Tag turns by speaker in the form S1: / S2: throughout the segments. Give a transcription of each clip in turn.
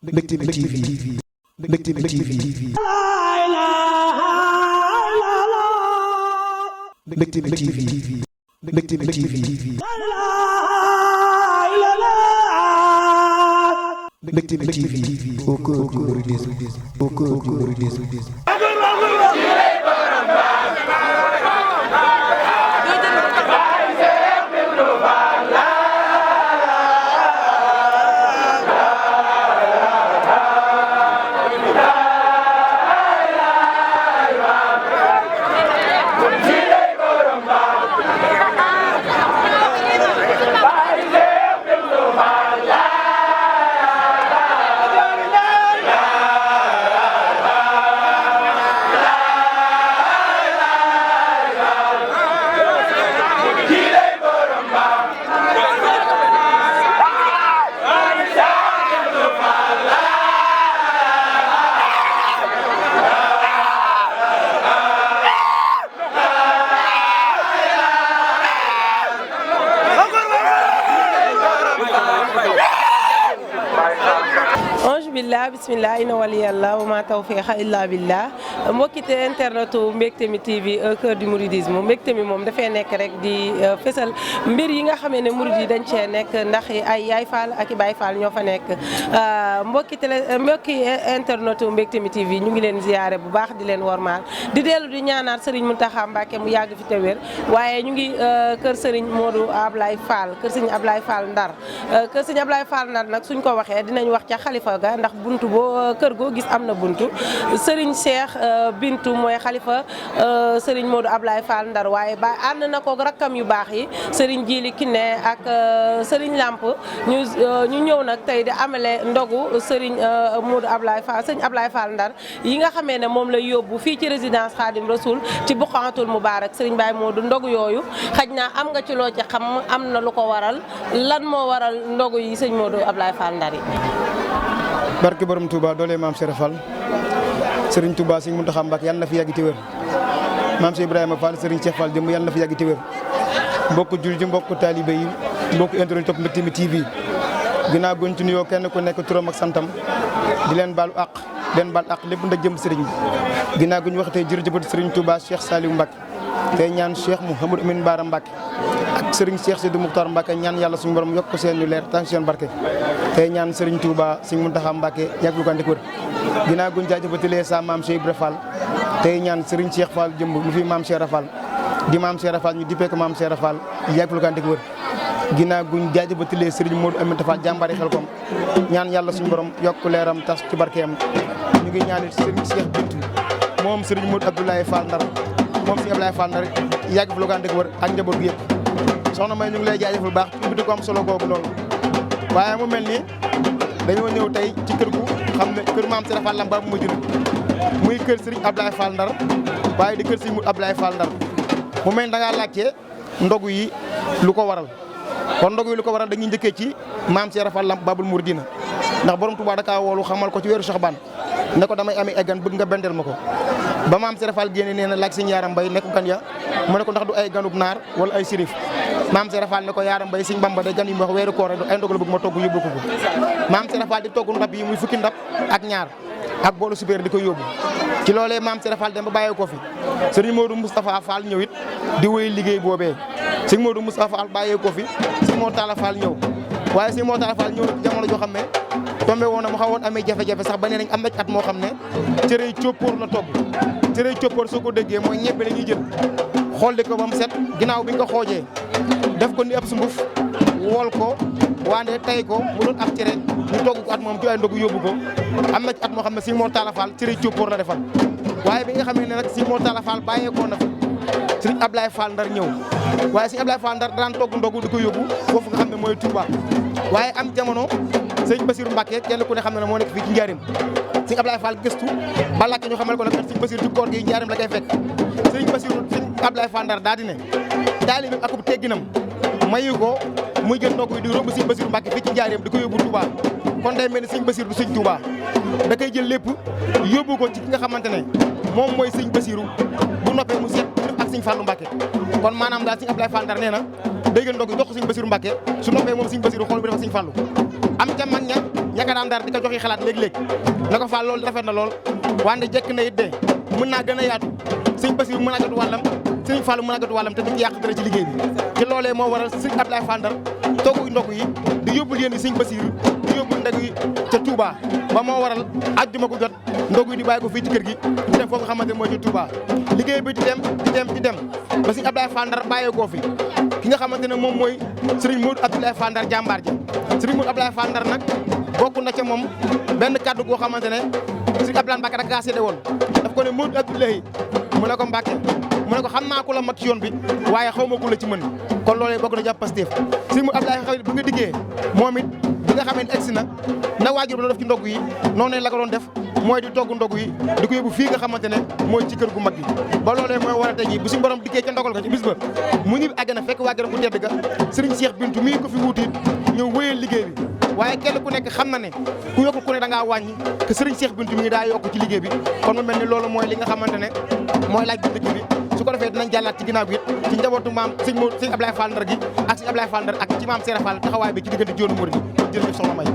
S1: Mbectemi TV Mbectemi TV Mbectemi TV Mbectemi TV Mbectemi TV au cœur du mouridisme au cœur du mouridisme.
S2: bismillah ina waliyallah wa ma tawfiqa illa billah mbokkite internetu Mbectemi TV au cœur du mouridisme Mbectemi moom dafay nekk rek di fésal mbir yi nga xamee ne murid yi dañ cee nekk ndax ay yaay faal ak i baay faal ñoo fa nekk mbokki internetu Mbectemi TV ñu ngi leen ziyaare bu baax di leen wormaal di dellu di ñaanaat Serigne Mountakha Mbacké mu yàgg fi te wér waaye ñu ngi kër Serigne Modou Ablaye Fall kër Serigne Ablaye Fall Ndar kër Serigne Ablaye Fall Ndar nag suñ ko waxee dinañ wax ca xalifa ga ndax buntu boo kër goo gis am na buntu Serigne Cheikh Bintu mooy xalifa Serigne Modou Ablaye Fall Ndar waaye ba ànd na ko rakkam yu baax yi Serigne Djili Kiné ak Serigne Lamp ñu ñëw nag tey di amale ndogu Serigne Modou Ablaye Fall Serigne Ablaye Fall Ndar yi nga xamee ne moom lay yóbbu fii ci résidence Khadim Rasoul ci Buqatul Mubarak Serigne Baye Modou ndogu yooyu xaj naa am nga ci loo ci xam am na lu ko waral lan moo waral ndogu yi Serigne Modou Ablaye Fall Ndar yi.
S3: barke borom Touba doole maam Cheikh Fall Serigne Touba Serigne Mountakha Mbacké yàlla na fi yàgg ci wér maam Cheikh Ibrahima Fall Serigne Cheikh Fall jëm yàlla na fi yàgg ci wér mbokk jullit ji mbokk taalibe yi mbokk internet topp Mbectemi TV ginnaaw guñ ci nuyoo kenn ku nekk turam ak santam di leen baalu àq di leen baal àq lépp ndax jëm Serigne bi ginnaaw guñ waxtee jërëjëfati Serigne Touba Cheikh Saliou Mbacké tey ñaan Cheikh Mouhamadou Amine Bara Mbacké ak Serigne Cheikh Sidou Moukhtar Mbacké ñaan yàlla suñu borom yokk ko seen ñu leer tànk seen barke tey ñaan Serigne Touba Serigne Mountakha Mbacké yàgg lu ko ànd ak wér ginnaaw guñ jaajëfatalee sa maam Cheikh Ibra Fall tey ñaan Serigne Cheikh Fall jëmb mu fi maam Cheikh Fall di maam Cheikh Fall ñu dippee ko maam Cheikh Fall yàgg lu ko ànd ak wér ginnaaw guñ jaajëfatalee Serigne Modou Aminta Fall jàmbaari Xelkom ñaan yàlla suñu borom yokk leeram tas ci barkeem ñu ngi ñaanit Serigne Cheikh Bintu moom Serigne Modou Abdoulaye Fall Ndar moom Serigne Abdoulaye Fall Ndar yàgg fi lu ko ànd ak wér ak njaboot gi yëpp soxna may ñu ngi lay jaajëfal baax ci ubbi ko am solo googu loolu waaye mu mel ni dañoo ñëw tey ci kër gu xam ne kër maam Cheikh Fall Lam Babu Mujjin muy kër Serigne Abdoulaye Fall Ndar waaye di kër Serigne Modou Abdoulaye Fall Ndar mu mel ni da ngaa laajte ndogu yi lu ko waral kon ndogu yi lu ko waral dañuy njëkkee ci maam Cheikh Fall Lam Babul Mouridina ndax borom Touba da kaa woolu xamal ko ci weeru Saxbaan ne ko damay amee ay gan bëgg nga bendel ma ko ba maam Cheikh Fall génne nee na laaj Serigne Yaram Mbay nekk gan ya mu ne ko ndax du ay ganub naar wala ay sirif maam Cheikh Fall ne ko Yaram Mbay Serigne Bamba day gan yu mu wax weeru koor ay ndog la bëgg ma togg yóbbu ko maam Cheikh Fall di togg ndab yi muy fukki ndab ak ñaar ak boolu super di ko yóbbu ci loolee maam Cheikh Fall dem ba bàyyee ko fi Serigne Modou Moustapha Fall ñëw it di wéy liggéey boobee Serigne Modou Moustapha Fall bàyyee ko fi Serigne Mor Talla Fall ñëw waaye Serigne Mor Talla Fall ñëw ci jamono joo xam ne tombé woon na mu xawoon amee jafe-jafe sax ba nee nañ am na at moo xam ne cërëy cóppóor la togg cërëy cóppóor soo ko déggee mooy ñebbe la ñuy jël xool di ko ba mu set ginnaaw bi nga ko xoojee def ko ni ab sunguf wool ko waande tay ko mu doon ab cere ñu togg ko at moom ci ay ndogu yóbbu ko am na ci at moo xam ne Serigne Mor Talla Fall cërëy cóppóor la defal waaye bi nga xamee ne nag Serigne Mor Talla Fall bàyyeekoo na fi Serigne Ablaye Fall Ndar ñëw waaye Serigne Ablaye Fall Ndar daan togg ndogu di ko yóbbu foofu nga xam ne mooy Touba waaye am jamono Serigne Bassirou Mbacké kenn ku ne xam ne moo nekk fii ci Njaarim Serigne Ablaye Fall gëstu ba laajte ñu xamal ko nag Serigne Bassirou ci koor gi Njaarim la koy fekk Serigne Bassirou Serigne Ablaye Fall Ndar daa di ne taalibe akub tegginam mayu ko muy jël ndogu yi di romb Serigne Bassirou Mbacké fii ci Njaarim di ko yóbbu Touba kon day mel ni Serigne Bassirou du Serigne Touba da koy jël lépp yóbbu ko ci ki nga xamante ne moom mooy Serigne Bassirou bu noppee mu seet ak Serigne Fallou Mbacké kon maanaam daal Serigne Ablaye Fall Ndar nee na day jël ndogu jox ko Serigne Bassirou Mbacké su noppee moom Serigne Bassirou xool bi dafa Serigne Fallou
S4: am ca mag ña ka daan dara di ko joxe xalaat léeg-léeg na ko Fall loolu rafet na lool wante jekk na it de mën naa gën a yaatu sëñ Bassirou mën naa jot wàllam sëñ Fall mën naa jot wàllam te duñ ci yàq dara ci liggéey bi ci loolee moo waral sëñ Abdoulaye Fall Ndar toogu ndogu yi di yóbbul yéen sëñ Bassirou di yóbbul ndeg yi ca Touba ba moo waral àjjuma gu jot ndogu yi di bàyyi ko fii ci kër gi di dem foofu nga xamante mooy ci Touba liggéey bi di dem ba sëñ Abdoulaye Fall Ndar bàyyeekoo fi ki nga xamante ne moom mooy Serigne Modou Abdoulaye Fall Ndar jàmbaar ja Serigne Modou Abdoulaye Fall Ndar nag bokk na ca moom benn kaddu goo xamante ne Serigne Abdoulaye Mbacke da kaa séddee woon daf ko ne Modou Abdoulaye mu ne ko Mbacke mu ne ko xam naa ku la mag ci yoon bi waaye xaw ma ku la ci mën kon loolee bokk na jàpp Pastef Serigne Modou Abdoulaye xaw bi nga diggee moom it bi nga xamee ne egsi na waajur ba doon def ci ndog yi noonu la ko doon def mooy di togg ndog yi di ko yóbbu fii nga xamante ne mooy ci kër gu mag gi ba loolee mooy war a tey jii bu suñu borom dikkee ca ndogal ga ci bis ba mu ñibbi àgg na fekk waa gërëm bu tedd ga Serigne Cheikh Bintou mii ko fi wuuti ñëw wéyal liggéey bi waaye kenn ku nekk xam na ne ku yokk ku ne da ngaa wàññi que Serigne Cheikh Bintou mii daa yokk ci liggéey bi kon mu mel ni loolu mooy li nga xamante ne mooy laaj bi dëkk bi su ko defee dinañ jàllaat ci ginnaaw bi it ci njabootu maam sëñ Abdoulaye Fall Ndar gi ak sëñ Abdoulaye Fall Ndar ak ci maam Serap Fall taxawaay bi ci diggante Jóonu Mouride gi jërëjëf soxna May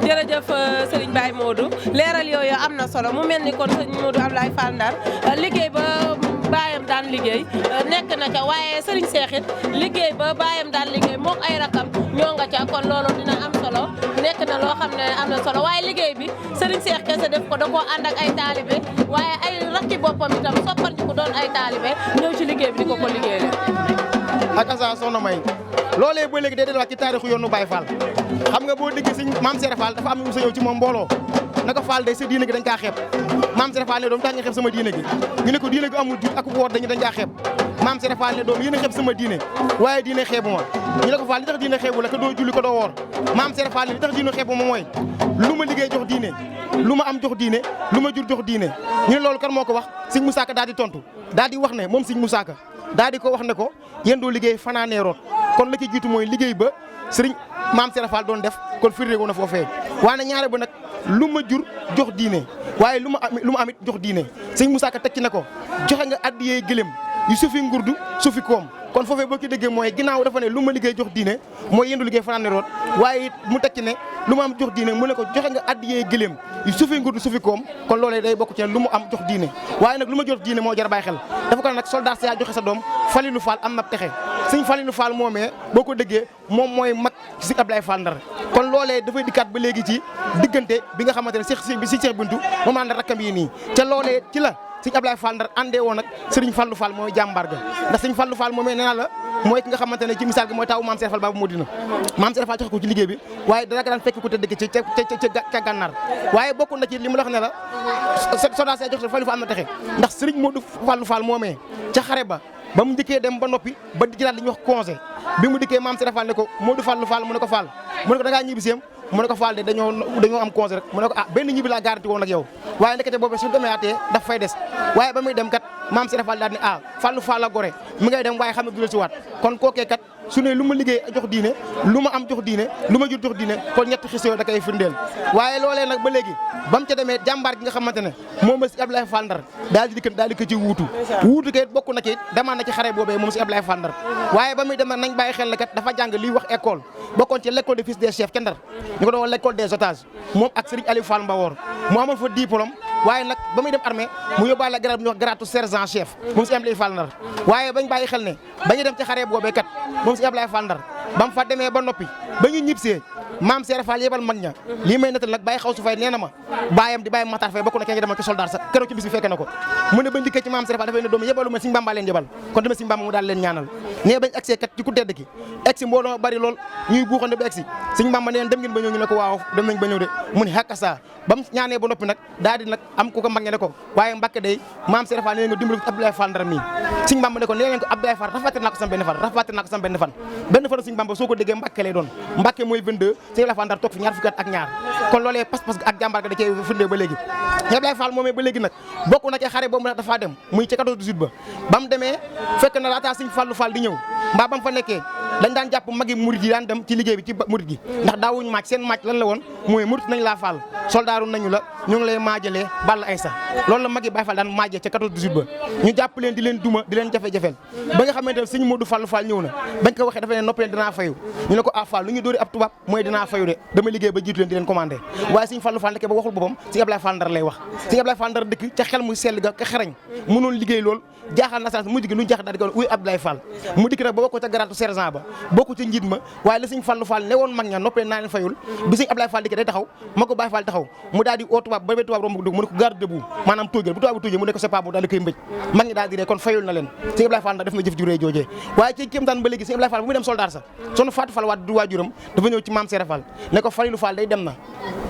S2: jërëjëf Serigne Baye Modou leeral yooyu am na solo mu mel ni kon Serigne Modou Abdoulaye Fall Ndar liggéey ba baayam daan liggéey nekk na ca waaye Serigne Cheikh it liggéey ba baayam daan liggéey moom ay rakam ñoo nga ca kon loolu dina am solo nekk na loo xam ne am na solo waaye liggéey bi Serigne Cheikh kese def ko da koo ànd ak ay taalibe waaye ay rakki boppam itam soppanti ku doon ay taalibe ñëw ci liggéey bi di ko liggéeyee.
S4: ak asa soxna May loolee ba léegi day delluwaat ci taarixu yoonu Baye Fall xam nga boo déggee sëñ maam Serap Fall dafa am ñu sa ñëw ci moom mbooloo naka Fall day sa diine gi dañ kaa xeeb maam Serap Fall ne doom tax nga xeeb sama diine gi ñu ne ko diine gi amul jur ak woor dañ kaa xeeb maam Serap Fall ne doom yéen a xeeb sama diine waaye diine xeebu ma ñu ne ko Fall li tax diine xeebu la ko doo julli ko doo woor maam Serap Fall ne li tax diine xeebu ma mooy lu ma liggéey jox diine lu ma am jox diine lu ma jur jox diine ñu ne loolu kan moo ko wax sëñ Moussa Ka daal di tontu daal di wax ne moom sëñ Moussa Ka daal di ko wax ne ko yéen doo liggéey fanaanee root kon la ci jiitu mooy liggéey ba sëriñ maam Serap Fall doon def kon firnde wu na foofee waaye ñaare ba nag lu ma jur jox diine waaye lu ma amit jox diine sëñ Moussa Ka teg ci ne ko joxe nga addiyee gëlëm yu sufi ngurdu sufi koom kon foofee boo ci déggee mooy ginnaaw dafa ne lu ma liggéey jox diine mooy yéen du liggéey fanaane root waaye it mu teg ci ne lu ma am jox diine mu ne ko joxe nga addiyee gëlëm yu sufi ngurdu sufi koom kon loolee day bokk ci ne lu mu am jox diine waaye nag lu ma jox diine moo jar bàyyi xel dafa ko ne nag soldat sa joxe sa doom Falilou Fall am na texe sëñ Falilou Fall moomee boo ko déggee moom mooy mag ci sëñ Abdoulaye Fall Ndar kon loolee dafay dikkaat ba léegi ci diggante bi nga xamante ne Cheikh Bintou moom ànd rakkam yi nii te loolee ci la sëñ Abdoulaye Fall Ndar àndee woon nag Serigne Fallou Fall mooy jàmbaar ga ndax sëñ Fallou Fall moomee nee naa la mooy ki nga xamante ne ci misaal gi mooy taw maam Serap Fall Babou Modina maam Serap Fall joxe ko ci liggéey bi waaye dana ko daan fekk ko te dëgg ca gànnaar waaye bokk na ci li mu la wax ne la soda sa joxe Fallou Fall am na texe ndax Serigne Modou Fallou Fall moomee ca xare ba mu njëkkee dem ba noppi ba jëlaat li ñuy wax congé bi mu dikkee maam Serap Fall ne ko Modou Fallou Fall mu ne ko Fall mu ne ko da ngaa ñibbi seem mu ne ko Fall de dañoo am congé rek mu ne ko benn ñibbi laa garanti woon ak yow waaye ndekete boobu su demee atee daf fay des waaye ba muy dem kat maam Serap Fall daal ne Fallou Fall la gore mi ngay dem waaye xam ne du la si waat kon kookee kat su ne lu ma liggéey jox diine lu ma am jox diine lu ma jur jox diine kon ñetti xis yooyu da koy firndeel waaye loolee nag ba léegi ba mu ca demee jàmbaar gi nga xamante ne moom la si Abdoulaye Fall Ndar daal di ko ci wuutu kay bokk na ci demaan na ci xare boobee moom si Abdoulaye Fall Ndar waaye ba muy dem nag nañ bàyyi xel ne kat dafa jàng liy wax école bokkoon ci l'école des fils des chefs ca Ndar ñu ko doon wax l'école des otages moom ak Serigne Aliou Fall Mbawor mu amoon fa diplôme waaye nag ba muy dem armée mu yóbbaale grade bu ñuy wax grade sergent chef moom si Abdoulaye Fall Ndar waaye bañ bàyyi xel ne bañu dem ci xare boobee kat moom si Abdoulaye Fall Ndar ba mu fa demee ba noppi ba ñu ñibsee maam Serap Fall yebal mag ña lii may netal nag bàyyi xaw su fay nee na ma baayam di bàyyi Matar Fay bokk na kenn demal ci soldat sa keroog ci bis bi fekk na ko mu ne bañ dikkee ci maam Serap Fall dafay ne doomu yebalu ma Sëñ Bamba leen yebal kon dama Sëñ Bamba mu daal leen ñaanal nee bañ agsee kat ci ku tedd ki egsi mbooloo bari lool ñuy buuxande ba egsi Sëñ Bamba neen dem ngeen ba ñëw ñu ne ko waaw dem nañ ba ñëw de mu ne hakasa ba mu ñaanee ba noppi nag daal di nag am ku ko mag ñe ne ko waaye Mbàkke day maam Serap Fall nee nga dimbali ko Abdoulaye Fall Ndar mii Sëñ Bamba ne ko nee leen ko Abdoulaye Fall rafaati naa ko sam benn fan Sëñ Bamba soo ko déggee Mbàkke lay doon Mbàkke mooy 22 Sëñ Abdoulaye Fall Ndar toog fi ñaar fukki at ak ñaar kon loolee pas-pas ak jàmbaar ga da cee firnde ba léegi Abdoulaye Fall moomee ba léegi nag bokk na ci xare boobu nag dafaa dem muy ci 14-18 ba mu demee fekk na laataa Sëñ Fallou Fall di ñëw mbaa ba mu fa nekkee dañ daan jàpp magi murid yi daan dem ci liggéey bi ci murid gi ndax daawuñu màcc seen màcc lan la woon mooy murit nañ laa faal soldaaru nañu la ñu ngi lay maajalee Balla Aïssa loolu la mag yi Baye Fall daan maajee ca 14-18 ba ñu jàpp leen di leen duma di leen jafe-jafeel ba nga xamante ne sëñ Modou Fallou Fall ñëw na bañ ko waxee dafa ne noppi leen dinaa fayu ñu ne ko Fall lu ñu dóori ab tubaab mooy dinaa fayu de dama liggéey ba jiitu leen di leen commandé waaye sëñ Fallou Fall ndeke ba waxul boppam sëñ Ablaye Fall Ndar lay wax sëñ Ablaye Fall Ndar dëkk ca xel mu sell ga ka xerañ mënoon liggéey lool jaaxal na mu jigi lu ñu jaaxal daal di ko uy Abdoulaye Fall mu dikk nag ba bokk ca garaatu sergent ba bokk ca njiit ma waaye la sëñ Fallou Fall ne woon mag ña noppee naa leen fayul bi sëñ Abdoulaye Fall dikk day taxaw ma ko Baye Fall taxaw mu daal di oo tubaab ba tubaab romb dugg mu ne ko garde debout maanaam tóojal bu tubaab bu tóojee mu ne ko c'est pas bon daal di koy mbëj mag ñi daal di ree kon fayul na leen sëñ Abdoulaye Fall def na jëf ju rëy joojee waaye ci kéem taan ba léegi sëñ Abdoulaye Fall bu muy dem soldat sa soxna Fatou Fall waat du waajuram dafa ñëw ci Mame Serre Fall ne ko Falilou Fall day dem na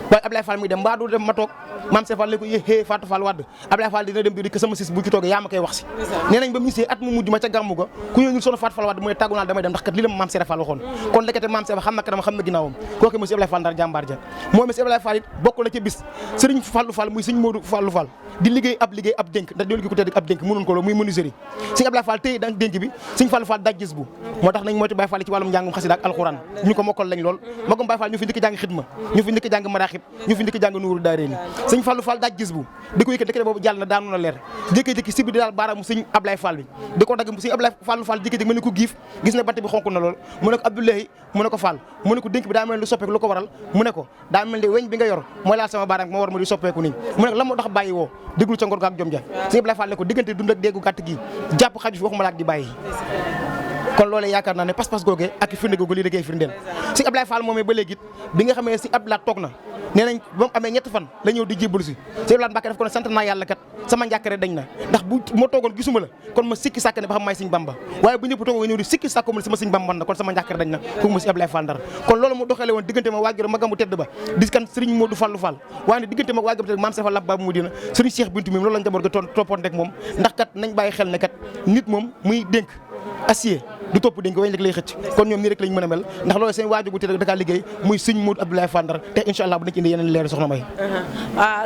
S4: waaye Abdoulaye Fall muy dem mbaa du dem ma toog Mame Serre Fall ne ko yéexee Fatou Fall wadd Abdoulaye Fall dina dem bi di sama sis bu ci toogee yaa ma koy wax si nee nañ ba mu ñisee at mu mujj ma ca gàmmu ga ku ñëw ñu soxna Fatou Fall wadd mu ne tàggu naa damay dem ndax kat li la Mame Serre Fall waxoon kon lekkate Mame Serre xam na kanam xam na ginnaawam kooku monsieur Abdoulaye Fall Ndar jàmbaar ja moom monsieur Abdoulaye Fall it bokk na ca bis Serigne Fallou Fall muy Serigne Modou Fallou Fall di liggéey ab dénk ndax doolu gi ko tedd ab dénk mënoon ko loolu muy menuiserie Serigne Abdoulaye Fall tey daan dénk bi Serigne Fallou Fall daj gis bu moo tax nañ moytu Baye Fall ci wàllum njàngum xasida ak alxuraan ñu ko mokkal lañ lool magum Baye Fall ñu fi ndikk jàng xidma ñu fi ndikk jàng maraaxib ñu fi ndikk jàng nuuru daareeni Serigne Fallou Fall daj gis bu di ko yëkkati boobu jàll na daanu na leer jékki-jékki si bi di daal baaraamu Serigne Abdoulaye Fall bi di ko dagg Serigne Abdoulaye Fallou Fall jékki-jékki mel ni ko giif gis ne bant bi xonk na lool mu ne ko Abdoulaye mu ne ko Fall mu ne ko dénk bi daa mel ni lu soppeeku lu ko waral mu ne ko daa mel ni weñ bi nga yor mooy laal sama baaraam moo war ma di soppeeku nii mu ne ko la moo tax bàyyi woo déglu ca ngor ga ak jom ja Serigne Abdoulaye Fall ne ko diggante dund ak déggu gàtt gi jàpp xaju fi waxuma la ak di bàyyi kon loolee yaakaar naa ne pas-pas googee ak firnde googu lii da koy firndeel Serigne Abdoulaye Fall moomee ba léegi bi nga xamee si Abdoulaye toog na nee nañ ba mu amee ñetti fan la ñëw di jébbalu si Serigne Abdoulaye Mbacké daf ko ne sant naa yàlla kat sama njàkkare dañ na ndax bu ma toogoon gisuma la kon ma sikki sàkk ne ba xam maay Serigne Bamba waaye bu ñëpp toogoo nga ñëw di sikki sàkko ma sama Serigne Bamba na kon sama njàkkare dañ na kooku ma si Abdoulaye Fall Ndar kon loolu mu doxale woon diggante ma waajur magamu tedd ba di kan Serigne Modou Fallou Fall waaye ne diggante ma waajur tedd Mame Serre Fall Lamp Babou Mouridina Serigne Cheikh Bintou mi loolu lañ jaboot ga toppoon rek moom ndax kat nañ bàyyi xel ne kat nit moom muy dénk acier du topp dénk wañ rek lay xëcc kon ñoom nii rek lañ mën a mel ndax loolu seen waajur gu tedd dakaa liggéey muy Serigne Modou Abdoulaye Fall Ndar te incha allah bu dañ ci indi yeneen leer soxna May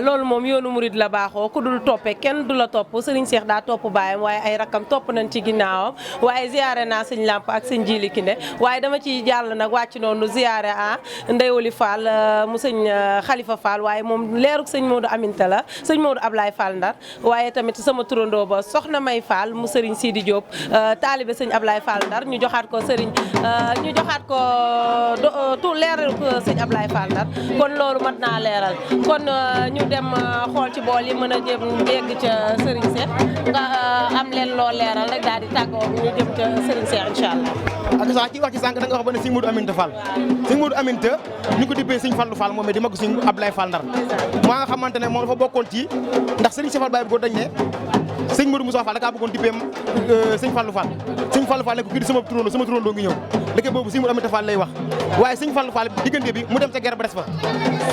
S2: loolu moom yoonu murid la baaxoo ku dul toppee kenn du la topp Serigne Cheikh daa topp baayam waaye ay rakkam topp nañ ci ginnaawam waaye ziyaare naa sëñ Lamp ak sëñ Jili Kinde waaye dama ci jàll nag wàcc noonu ziyaare Ndeyoli Fall mu sëñ Khalifa Fall waaye moom leeruk sëñ Modou Aminta la sëñ Modou Abdoulaye Fall Ndar waaye tamit sama turandoo ba soxna May Fall mu Serigne Sidi Diop taalibe sëñ Abdoulaye Fall Ndar ñu joxaat ko Serigne ñu joxaat ko tout leeral ko sëñ Abdoulaye Fall Ndar kon loolu mat naa leeral kon ñu dem xool ci bool yi mën a jëm dégg ca Serigne Cheikh nga am leen loo leeral rek daal di tàggoo ñu jëm ca Serigne Cheikh incha allah.
S4: ak sax ci wax ci sànq da nga wax ba ne Serigne Modou Aminta Fall Serigne Modou Aminta ñu ko dippee Serigne Fallou Fall moom di mag Serigne Abdoulaye Fall Ndar maa nga xamante ne moom dafa bokkoon ci ndax Serigne Cheikh Fall Baye Góor dañ ne Serigne Modou Moussa Fall da kaa bëggoon dippee Serigne Fallou Fall Serigne Fallou Fall ne ko kii di sama turandoo ngi ñëw léegi boobu Serigne Modou Aminta Fall lay wax waaye Serigne Fallou Fall diggante bi mu dem ca guerre ba des fa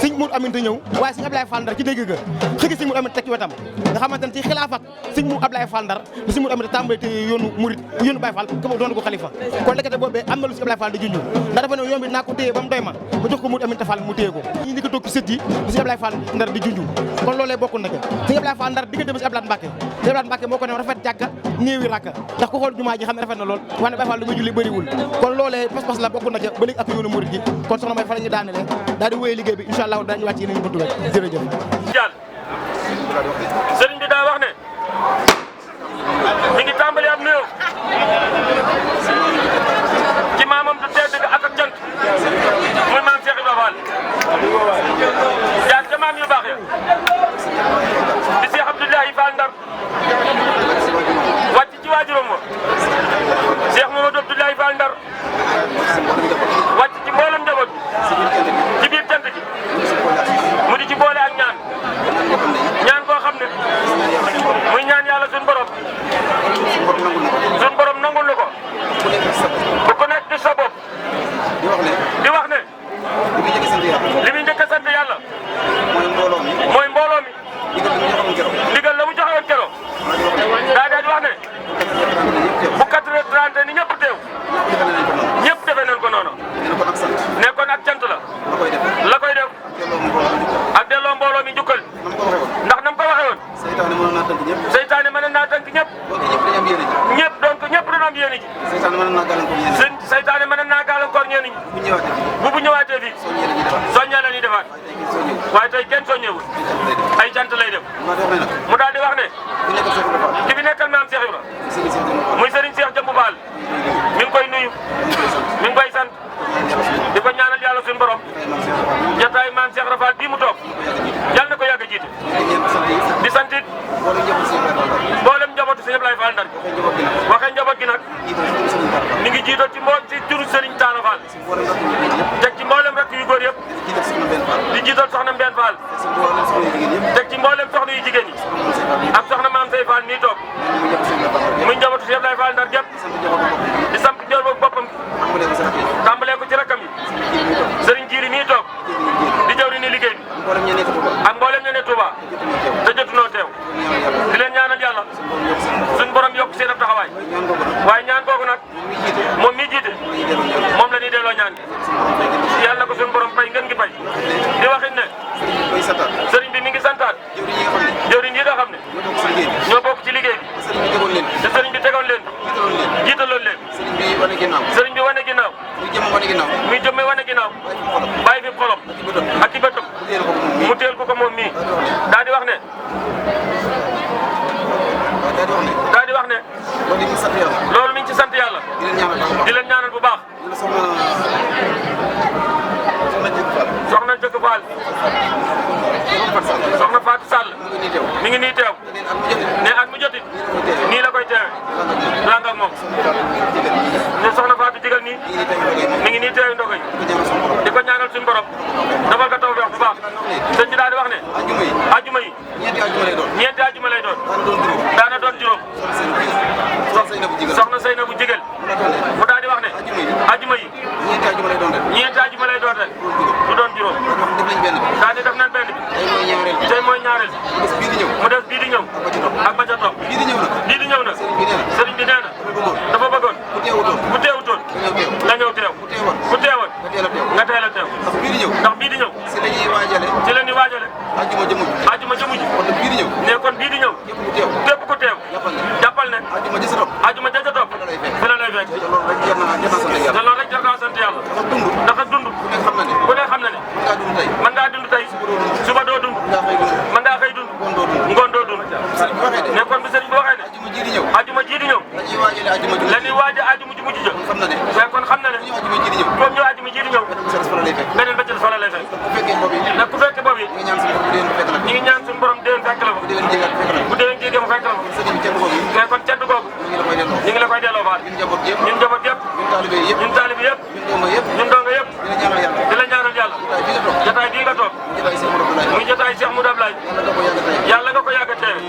S4: Serigne Modou Aminta ñëw waaye Serigne Abdoulaye Fall Ndar ci dégg ga xëgg Serigne Modou Aminta teg ci wetam nga xamante ne ci xilaaf ak Serigne Modou Abdoulaye Fall Ndar bi Serigne Modou Aminta tàmbalee te yoonu murid yoonu Baye Fall ko doon ko xalifa kon lekkate boobee am na lu Serigne Abdoulaye Fall di junj ndax dafa ne yoon bi naa ko téye ba mu doy ma jox ko Modou Aminta Fall mu téye ko ñi di ko toog ci sët yi bi Serigne Abdoulaye Fall Ndar di junj kon loolee bokk na ko Serigne Abdoulaye Fall Ndar diggante ba Serigne Abdoulaye Mbacké Serigne Abdoulaye Mbacké moo ko ne rafet jàkka néewi rakka ndax ku xool jumaa ji xam ne rafet na lool wax ne Baye Fall lu muy julli bëriwul kon loolee pas-pas la bokk na ca ba léegi ak yoonu murid gi kon soxna May fa la ñu daanele daal di wéyee liggéey bi incha allah dañu wàcc yeneen buntu rek jërëjëf
S5: sëriñ bi daa wax ne mi ngi tàmbali am nuyoo ci maamam du tedd ak ak cant muy maam Cheikh Ibrahima Fall jaar ca maam yu baax ya di Cheikh Abdoulaye Fall Ndar wàcc ci waajuram wa Cheikh Mamadou Abdoulaye Fall Ndar wàcc ci mboolem njaboot ci biir cant gi mu di ci boole ak ñaan koo xam ne muy ñaan yàlla suñu borom nangul na ko bu ko nekk di sa bopp di wax ne li muy njëkk a sant yàlla mooy mbooloo mi ndigal la mu joxe woon keroog daa di wax ne bu 4h30 ni ñëpp teew ñëpp defe nañ ko noonu ne kon ak cant la koy def ak delloo mbooloo mi njukkal ndax nam ko waxee woon seytaane mën naa tënk ñëpp donc ñëpp dañoo am yéene ji seytaane mën naa gàllankoor ñenn ñi bu ñëwaatee fii soññee la ñuy defaat waaye tey kenn soññeewul ay cant lay def mu daal di wax ne ki fi nekkal maam Cheikh Ibra muy Serigne Cheikh Jëmbu Baal mi ngi koy nuyu mi ngi koy sant di ko ñaanal yàlla suñu borom jotaay maam Cheikh Rafal bii mu toog yàlla na ko yàgg a jiite di sant it mboolem njabootu Sëñ Ablaye Fall Ndar waxee njaboot gi nag mi ngi jiital ci turu Serigne Talla Fall teg ci mboolem rakk yu góor yëpp di jiital soxna Mbène Fall teg ci mboolem soxna yu jigéen yi ak soxna maam Sey Fall mii toog muy njabootu Sëñ Ablaye Fall Ndar gépp di sant njabootu boppam tàmbalee ko ci rakkam yi Serigne Jiiri mii toog di jawri ni liggéey bi ak mboolem ñu ne Touba te jotunoo teew di leen ñaanal yàlla suñ borom yokk seen ab taxawaay waaye ñaan googu nag moom mii jiite moom la ñuy delloo ñaan gi yàlla ko suñ borom fay ngeen ngi fay di waxit ne sëriñ bi mi ngi santaat jëwriñ yi nga xam ne ñoo bokk ci liggéey bi te sëriñ bi tegoon leen jiitaloon leen sëriñ bi wane ginnaaw muy jëmme wane ginnaaw bàyyi fi xolom ak i bëtam mu teel ko moom mii daal di wax ne loolu mi ngi ci sant yàlla di leen ñaanal bu baax soxna Jëkk Fall soxna Fatou Sall mi ngi nii teew ne at mu jotit nii la koy teewe lang ak moom ne soxna Fatou Jigal nii mi ngi nii teew ndogo yi di ko ñaanal suñu borom dafal ko tawfeex bu baax sëñ bi daal di wax ne ajuma yi ñeenti ajuma lay doon daana doon juróom soxna Seynabou Jigal mu daal di wax ne ajuma yi ñeenti ajuma lay doon rek du doon juróom daal di def nañ benn bi tey mooy ñaareel mu des bii di ñëw ak ba ca topp bii di ñëw nag sëriñ bi nee na dafa bëggoon ku teewutoon nga ñëw teew ku teewoon nga teel a teew ndax bii di ñëw ci la ñuy waajale ajuma jëmu ji ne kon bii di ñëw képp ku teew jàppal ne ajuma ja ca topp fi la lay fekk te loolu rek jar naa sant yàlla ndax dund ku ne xam na ne mën ngaa dund tey suba doo dund mën ngaa xëy dund ngoon doo dund ne kon bi sëriñ bi waxee ne ajuma ji di ñëw la ñuy waaje ajuma ji mujj ja kon xam na ne comme ñëw ajuma ji di ñëw beneen ba ci fa la lay fekk nag ku fekke boobu ñi ngi ñaan suñu borom déwén fekk la ko bu déwén jéegee mu fekk la ko mais kon cedd googu ñu ngi la koy delloo baat ñun njaboot yëpp ñun taalibi yëpp ñun donga yëpp di la ñaanal yàlla jotaay bii nga toog muy jotaay Cheikh Moudou Ablaye yàlla nga ko yàgg a teewe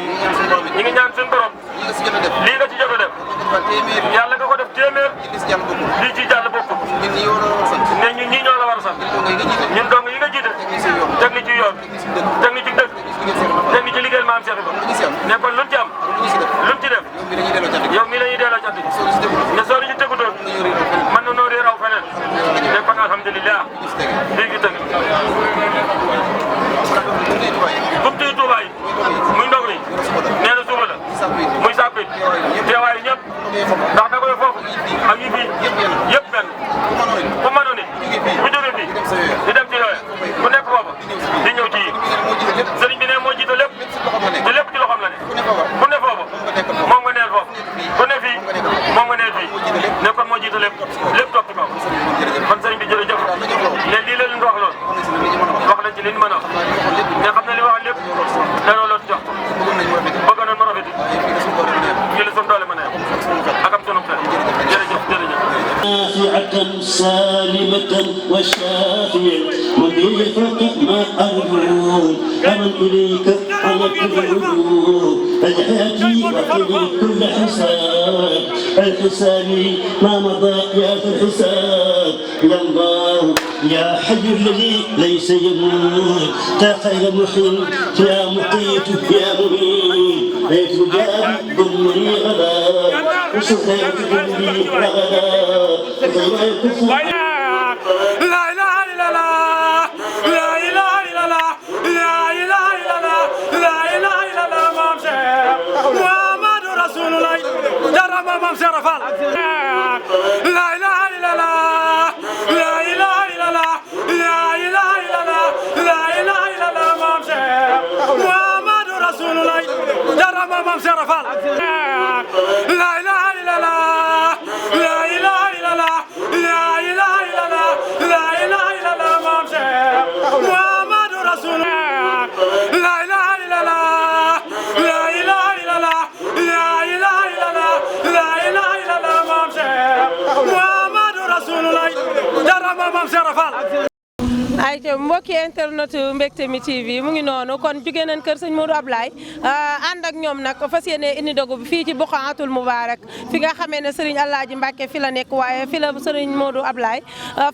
S5: ñu ngi ñaan suñu borom lii nga ci jot a def yàlla nga ko def téeméer lii ci jàll bokk ne ñun ñii ñoo la war a sant ñun dong yi nga jiite teg ni ci yoon teg ni ci dëkk teg ni ci liggéeyal maam Cheikh Ibrahima ne kon luñ ci am luñ ci def yow mii la ñuy delloo cant ne soo ñu tegutoon mën na noo réer aw feneen ne kon alhamdulilah lii gi tëgg gumti Touba yi muy ndog ni nee na suba la muy sàppit teewaayu ñëpp ndax da koy foofu ak yi fii yëpp benn ku mënoon it bu jógee fii di dem ci yooya ku nekk foofa di ñëw ci yi sëriñ bi ne moo jiite lépp te lépp ci loxoom la ne ku ne foofa moom nga neel foofu ku ne fii moom nga neel fii ne kon moo jiite lépp lépp topp ci kaw kon sëriñ bi jërëjëf ne lii la leen wax lool wax nañ ci li ñu mën a wax mais xam na li wax lépp da loolu jox bëgg nañ mu rafet fii la suñu doole mën a yem ak am sunu xel jërëjëf jërëjëf
S6: نافعة سالمة وشافية مضيفة ما أرجو أمن إليك على كل وجوه فجأتي وقضي كل حساب الحساب ما مضى يا في الحساب يا الله يا حي الذي ليس يموت يا خير محيي يا مقيت يا مهين ليت جابي ضمني غدا وسقيت جنبي رغدا لا
S7: إله إلا الله لا إله إلا الله لا إله إلا الله لا إله إلا الله محمد رسول الله جرب امام شرف لا إله إلا الله لا إله إلا الله maam Cheikh Fall.
S2: ay mbokki internet Mbecté mi TV mu ngi noonu kon jugee nañ kër sëñ Modou Ablaye ànd ak ñoom nag fas yéene indi dogu bi fii ci Buqaatul Mubaarak fi nga xamee ne Serigne Alaaji Mbacke fi la nekk waaye fi la Serigne Modou Ablaye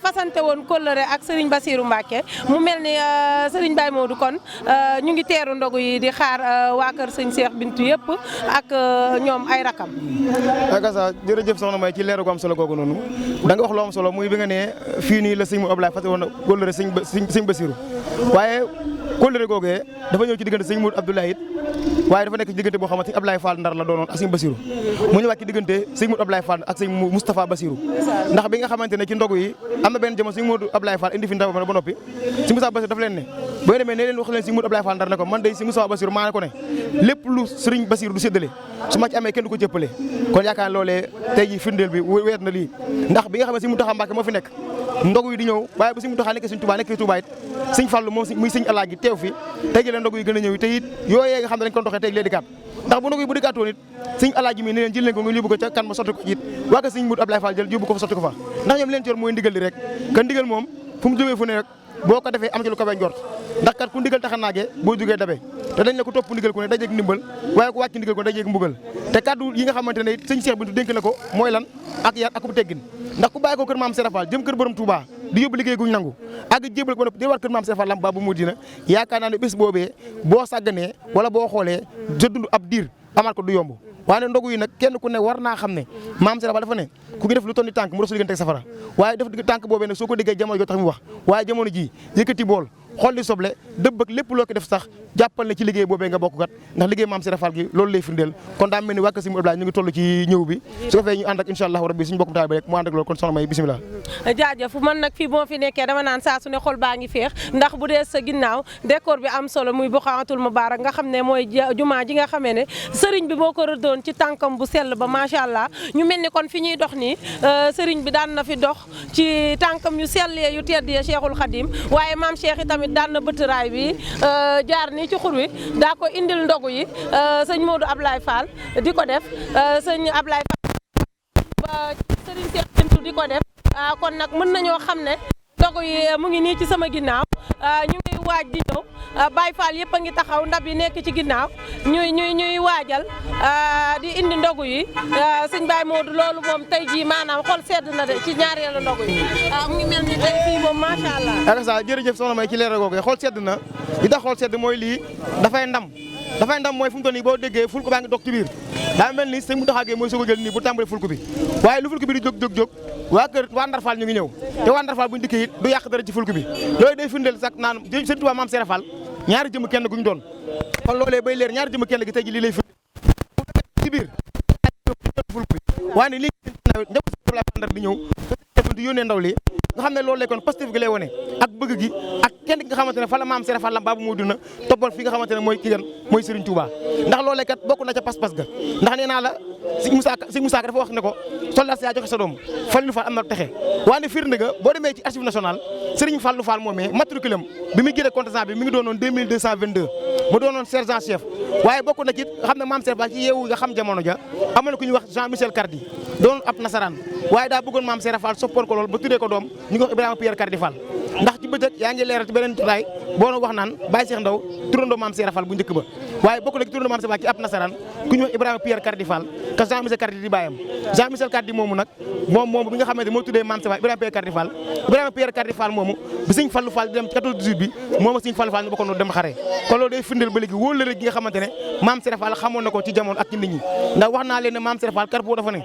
S2: fasante woon kóllëre ak Serigne Bassirou Mbacke mu mel ni Serigne Baye Modou kon ñu ngi teeru ndogu yi di xaar waa kër sëñ Cheikh Bintu yëpp ak ñoom ay rakam.
S3: akasa jërëjëf soxna May ci leeru gu am solo googu noonu da nga wax lu am solo muy bi nga ne fii nii la sëñ Modou Ablaye fas woon kóllëre sëñ Bassirou waaye kóllëre googee dafa ñëw ci diggante sëñ Modou Abdoulaye it waaye dafa nekk ci diggante boo xamante ni Ablaye Fall Ndar la doonoon ak sëñ Bassirou mu ñëwaat ci diggante sëñ Modou Ablaye Fall ak sëñ Moustapha Bassirou ndax bi nga xamante ne ci ndogu yi am na benn jamono sëñ Modou Ablaye Fall indi fi ndaw ba noppi sëñ Moustapha Bassirou dafa leen ne boo demee ne leen wax leen sëñ Modou Ablaye Fall Ndar ne ko man day sëñ Moustapha Bassirou maa ne ko ne lépp lu sëriñ Bassirou du séddale su ma ci amee kenn du ko jëppale kon yaakaar loolee tey ji firndeel bi weer na lii ndax bi nga xam ne sëñ Mountakha Mbacké moo fi nekk ndogu yi di ñëw waaye bu sëñ Mountakha nekkee sëñ Touba nekkee Touba it sëñ Fallu moom muy sëñ Alaaji teew fi tey ji la ndogu yi gën a ñëw te it yooyee nga xam ne dañ ko doxee tey lee di kat ndax bu ndogu yi bu di katoon it sëñ Alaaji mi ne leen jël leen ko nga yóbbu ko ca kan ma sotti ko it waa ka sëñ Modou Ablaye Fall jël yóbbu ko fa sotti ko fa ndax ñoom leen ci yor mooy ndigal li rek kan ndigal moom fu mu jógee fu ne rek boo ko defee am ci lu ko njort ndax kat ku ndigal taxa naagee boo jógee dabe te dañ ne ko topp ndigal ku ne dajeeg ndimbal waaye ku wàcc ndigal ko dajeeg mbugal te kaddu yi nga xamante ne sëñ Cheikh Bintou dénk na ko mooy lan ak yar ak ku teggin ndax ku bàyyi ko kër maam Serap Fall jëm kër borom Touba di yóbbu liggéey guñ nangu ak jébal ko di war kër maam Serap Fall lam ba bu mu dina yaakaar naa ne bés boobee boo sàgganee wala boo xoolee sa dund ab diir amaat ko du yomb waaye ndogu yi nag kenn ku ne war naa xam ne maam Serap Fall dafa ne ku ngi def lu toll ni tànk mu rasul diggante safara waaye def tànk boobee nag soo ko déggee jamono joo tax mu wax waaye jamono ji yëkkati bool xool di soble dëbb ak lépp loo ko def sax jàppal ne ci liggéey boobee nga bokk kat ndax liggéey maam Serap Fall gi loolu lay firndeel kon daa mel ni waa kër Sëñ Abdoulaye ñu ngi toll ci ñëw bi su ko fee ñu ànd ak incha allah rabbi suñu bokkum taal bi rek mu ànd ak loolu kon soxna May bisimilah.
S2: jaajëf man nag fii boo fi nekkee dama naan saa su ne xol baa ngi féex ndax bu dee sa ginnaaw décor bi am solo muy Buqaatul Mubaarak nga xam ne mooy jumaa ji nga xamee ne sëriñ bi boo ko rëddoon ci tànkam bu sell ba macha allah ñu mel ni kon fi ñuy dox nii sëriñ bi daan na fi dox ci tànkam yu sellee yu tedd ya Cheikhul Khadim waaye maam Cheikh i tamit daan na bëtëraay bi jaar nii ci xur wi daa ko indil ndogu yi sëñ Modou Ablaye Fall di ko def sëñ Ablaye Fall sëriñ Cheikh Bintou di ko def kon nag mën nañoo xam ne ndogu yi mu ngi nii ci sama ginnaaw ñu ngi waaj di ñëw Baye Fall yëpp a ngi taxaw ndab yi nekk ci ginnaaw ñuy waajal di indi ndogu yi sëñ Baye Modou loolu moom tey jii maanaam xol sedd na de ci ñaareelu ndogu yi mu ngi mel ni tey fii moom macha allah.
S3: ak sa jërëjëf soxna May ci leeral googu xol sedd na li tax xol sedd mooy lii dafay ndam mooy fu mu toll nii boo déggee ful ko baa ngi dog ci biir daa mel ni sëñ Mountakha Gueye mooy soog a jël nii bu tàmbalee ful ko bi waaye lu ful ko bi di jóg waa Ndar Fall ñu ngi ñëw te waa Ndar Fall buñu dikkee it du yàq dara ci ful ko bi loolu day firndeel sax naan sëñ Touba maam Serap Fall ñaari jëm kenn guñ doon kon loolee bay leer ñaari jëm kenn gi tey ji lii lay firndeel ci biir ful ko bi waaye ne lii Ndar di ñëw di yónnee ndaw li nga xam ne loolu lay kon positif gi lay wone ak bëgg gi ak kenn ki nga xamante ne fa la maam Serap Fall baabu moo dina toppal fi nga xamante ne mooy ki gan mooy Serigne Touba ndax loolee kat bokk na ca pas-pas ga ndax nee naa la Sëñ Moussa Ka dafa wax ne ko soldat si yaa joxe sa doom Fallou Fall am na texe waaye firnde ga boo demee ci archive nationale Serigne Fallou Fall moomee matriculum bi muy génne contingent bi mi ngi doonoon 2222 mu doonoon sergent chef waaye bokk na ci xam ne maam Serap Fall ci yeewu nga xam jamono ja amoon na ku ñuy wax Jean Michel Cardi doon ab nasaraan waaye daa bëggoon maam Serap Fall soppoon ko lool ba tuddee ko doom ñu ngi wax Ibrahima Pierre Cardi Fall ndax ci bëccëg yaa ngi leeral ci beneen jotaay boo wax naan Baye Cheikh Ndaw turandoo maam Serap Fall bu njëkk ba waaye bokk na ci turandoo maam Serap Fall ci ab nasaraan ku ñuy wax Ibrahima Pierre Cardi Fall te Jean Michel Cardi di bàyyam Jean Michel Cardi moomu nag moom bi nga xamante moo tuddee maam Serap Fall Ibrahima Pierre Cardi Fall moomu bi Sëñ Fallou Fall di dem ci 14 bi moom ak Sëñ Fallou Fall ñu bokkoon dem xare kon loolu day firndeel ba léegi wóolare gi nga xamante ne maam Serap Fall xamoon na ko ci jamono ak ci nit ñi ndax wax naa leen ne maam Serap Fall Carrefour dafa ne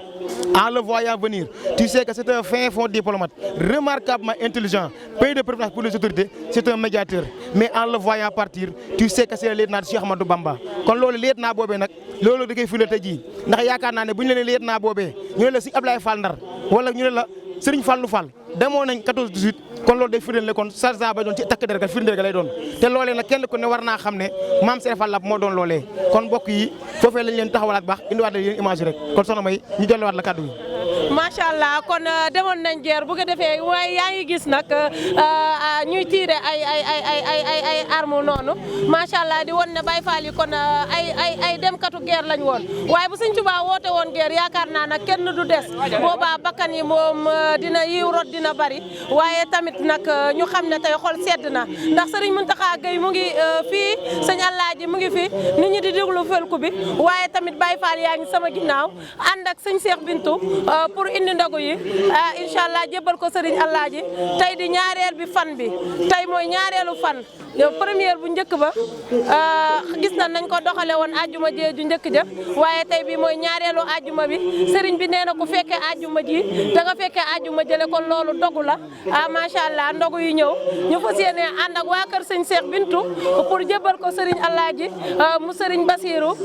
S3: en le voyant venir tu sais que c'est un fin fond diplomate remarquablement intelligent pays de préférence pour les autorités c'est un médiateur mais en le voyant partir tu sais que c'est le lieutenant Cheikh Ahmadou Bamba kon loolu lieutenant boobee nag loolu da koy firndeel tey jii ndax yaakaar naa ne bu ñu leen lieutenant boobee ñu ne la si Ablaye Fall Ndar wala ñu ne la Serigne Fallou Fall demoon nañ 14-18 kon loolu day firndeel ne kon sergent ba doon ci takk der ga firndeel ga lay doon te loolee nag kenn ku ne war naa xam ne maam Serap Fall moo doon loolee kon mbokk yi foofee lañ leen taxawalaat baax indiwaat leen image rek kon soxna May ñu delluwaat la kàddu yi
S2: macha allah kon demoon nañ guerre bu ko defee waaye yaa ngi gis nag ñuy tiire ay arme noonu macha allah di won ne Baye Fall yi kon ay demkatu guerre lañ woon waaye bu Sëñ Tuubaa woote woon guerre yaakaar naa nag kenn du des boobaa bakkan yi moom dina yiw rot dina bari waaye tamit nag ñu xam ne tey xol sedd na ndax Serigne Mountakha Gueye mu ngi fii sëñ Alaaji mu ngi fi nit ñi di déglu felku bi waaye tamit Baye Fall yaa ngi sama ginnaaw ànd ak sëñ Cheikh Bintou pour indi ndogu yi incha allah jébbal ko Serigne Alaaji tey di ñaareel bi fan bi tey mooy ñaareelu fan première bu njëkk ba gis nañ ko doxale woon ajjuma jee ju njëkk ja waaye tey bi mooy ñaareelu ajjuma bi Serigne bi nee na ku fekkee ajjuma ji da nga fekkee ajjuma jële kon loolu dogu la macha allah ndogu yu ñëw ñu fas yéene ànd ak waa kër sëñ Cheikh Bintou pour jébbal ko Serigne Alaaji mu Serigne Bassirou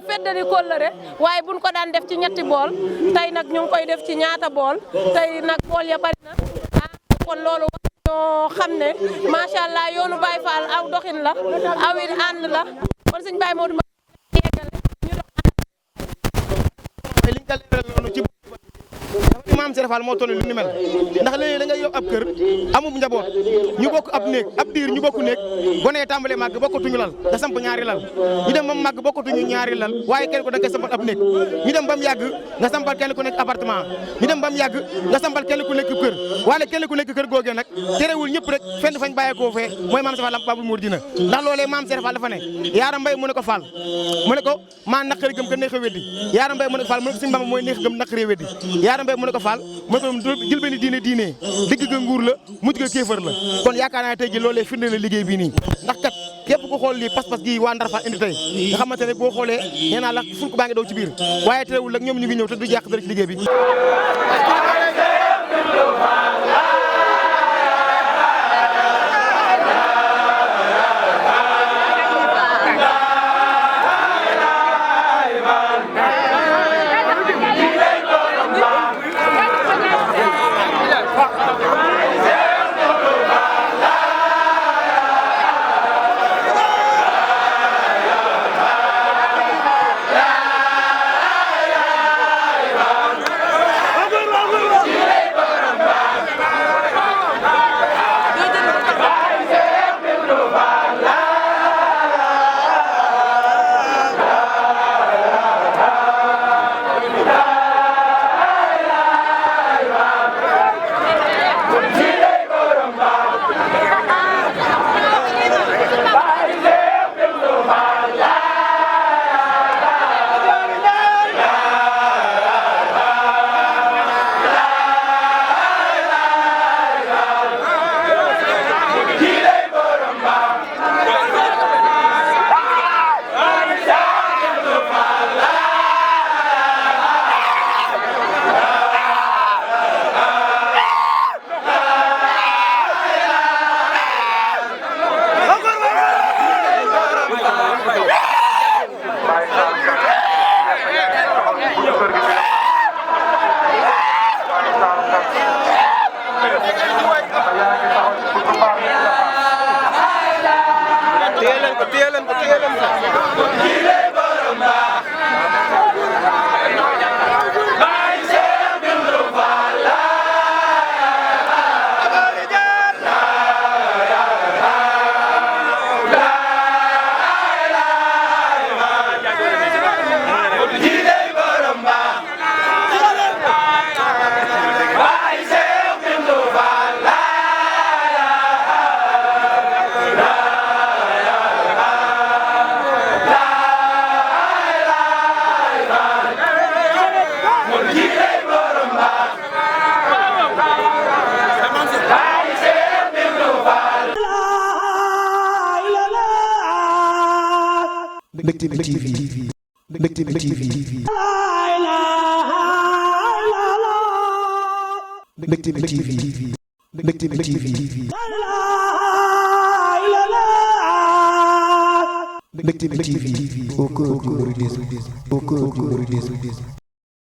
S2: feddali kóllëre waaye buñ ko daan def ci ñetti bool tey nag ñu ngi koy def ci ñaata bool tey nag bool ya bari na kon loolu ñoo xam ne macha allah yoonu Baye Fall aw doxin la awin ànd la kon sëñ Baye Modou yeggale ñu dox
S4: Maam Cheikh Fall moo toll lu ni mel ndax léegi da ngay yow ab kër amub njaboot ñu bokk ab néeg ab diir ñu bokk néeg gone tàmbalee màgg bokkatuñu lal nga samp ñaari lal ñu dem ba mu màgg bokkatuñu ñaari lal waaye kenn ko da nga sampal ab néeg ñu dem ba mu yàgg nga sampal kenn ku nekk appartement ñu dem ba mu yàgg nga sampal kenn ku nekk kër waaye kenn ku nekk kër googee nag terewul ñëpp rek fenn fañ bàyyeekoo fee mooy Maam Cheikh Fall Babul Mouridina ndax loolee Maam Cheikh Fall dafa ne Yaaram Mbay mu ne ko Fall mu ne ko maa naqari gëm ka neex a weddi Yaaram Mbay mu ne ko Fall mu ne ko Sëñ Bamba mooy neex gëm naqari weddi Yaaram Mbay mu ne ko Fall mu ne ko jël benn diine digg ga nguur la mujj ga kéefër la kon yaakaar naa tey ji loolee firnde la liggéey bii nii ndax kat képp ku xool lii pas-pas gi waa Ndar Fall indi tey nga xamante ne boo xoolee nee naa la fulk baa ngi daw ci biir waaye terewul nag ñoom ñu ngi ñëw te du yàq dara ci liggéey bi
S1: Mbectemi TV. Mbectemi TV. Mbectemi TV. Mbectemi TV. Mbectemi TV. Au cœur du mouridisme. Au cœur du mouridisme.